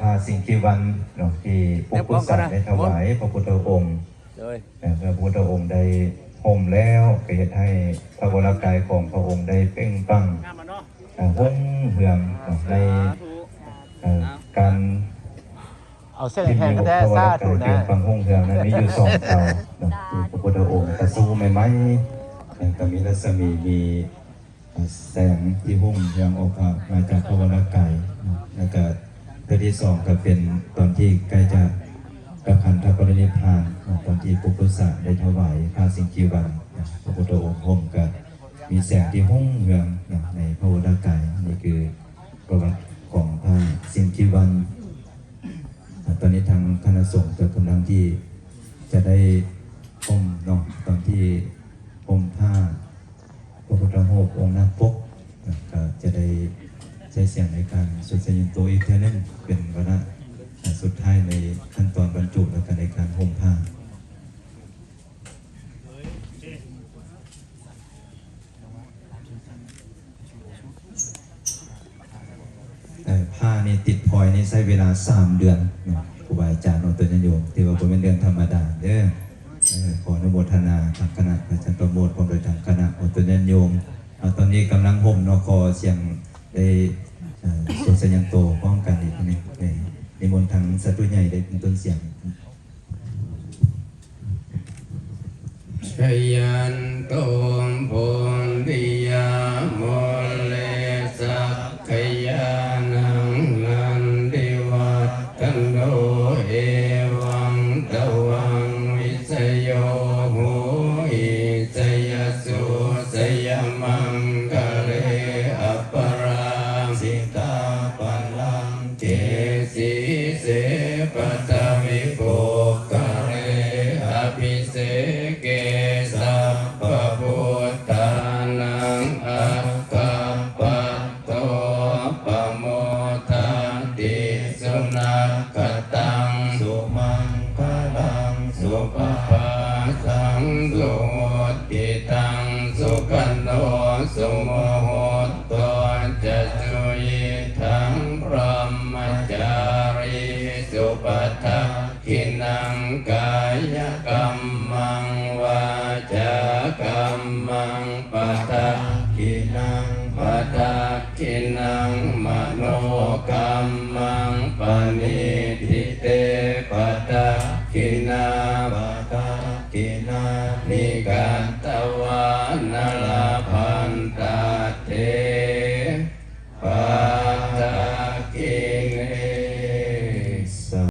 ພະສິງຄີວັນເນາະ ທີ່ປຸກປຸສະໄດ້ຖວາຍພະພຸດທະອົງ ໂດຍ ເມື່ອພະພຸດທະອົງໄດ້ຫົ່ມແລ້ວ ກໍເຮັດໃຫ້ພະວະລະກາຍຂອງພະອົງໄດ້ເປັ່ງປັງ ເອີ່ ຮຸ່ງເຮືອງເນາະ ໃນ ເອີ່ ການ ເອົາເສັ້ນແຫ້ງແທ້ໆ ສາທຸນະ ເປັ່ງປັງຮຸ່ງເຮືອງນັ້ນມີຢູ່ສອງເຕົາເນາະ ທີ່ພະພຸດທະອົງປະສູໃໝ່ໆ ແລ້ວກໍມີລັດສະໝີ ມີ ແສງທີ່ຮຸ່ງເຮືອງອອກມາຈາກພະວະລະກາຍເນາະ ແລ້ວກະເທື່ອທີສອງກະເປັນຕອນທີ່ໃກ້ຈະດັບຂັນທະປະລິນິບພານເນາະ ຕອນທີ່ປຸກປຸສະໄດ້ຖວາຍພະສິງຄີວັນເນາະ ພະພຸດທະອົງຫົ່ມກະມີແສງທີ່ຮຸ່ງເຮືອງເນາະ ໃນພະວະລະກາຍ. ນີ້ຄືປະຫວັດຂອງພະສິງຄີວັນ. ຕອນນີ້ທາງຄະນະສົງກະກຳລັງທີ່ຈະໄດ້ຫົ່ມເນາະ ຕອນທີ່ຫົ່ມຜ້າ ພະພຸດທະຮູບອົງນາປົກ ກໍຈະໄດ້ໃຊ້ສຽງໃນການສົດສະຫຍານໂຕອີກເທື່ອໜຶ່ງ ເປັນວາລະສຸດທ້າຍໃນຂັ້ນຕອນບັນຈຸ ແລ້ວກໍໃນການຫົ່ມຜ້າ. ເອີ ຜ້ານີ້ຕິດພອຍນີ້ໃຊ້ເວລາສາມເດືອນເນາະ ຄູບາອາຈານອອກຕົນຍາດໂຍມ ຖືວ່າບໍ່ແມ່ນເລື່ອງທຳມະດາເດີ. ເອີ ຂໍອະນຸໂມທະນາທາງຄະນະພະອາຈານປະໂມດ ພ້ອມດ້ວຍທາງຄະນະອອກຕົນຍາດໂຍມ. ເອົາ ຕອນນີ້ກຳລັງຫົ່ມເນາະ ຂໍສຽງໄດ້ ເອີ ສົດສະຫຍານໂຕພ້ອມກັນອີກເທື່ອໜຶ່ງ. ເອີ ນິມົນທາງສາທຸໃຫຍ່ໄດ້ເປັນຕົ້ນສຽງ. Jayanto bodhiyā mūle sakyānaṃ nandivaḍḍhano, evaṃ tvaṃ vijayo hohi jayassu jayamaṅgale, aparājitapallaṅ ke sīse paṭhavipokkhare, abhiseke sabbabuddhānaṃ aggappatto pamodati. Sunakkhattaṃ sumaṅgalaṃ supabhātaṃ suhuṭṭhitaṃ, sukhaṇo sumuhutto ca suyiṭṭhaṃ brahmacārisu, padakkhiṇaṃ kāyakammaṃ vācākammaṃ padakkhiṇaṃ, padakkhiṇaṃ manokammaṃ paṇidhī te padakkhiṇā, padakkhiṇāni ka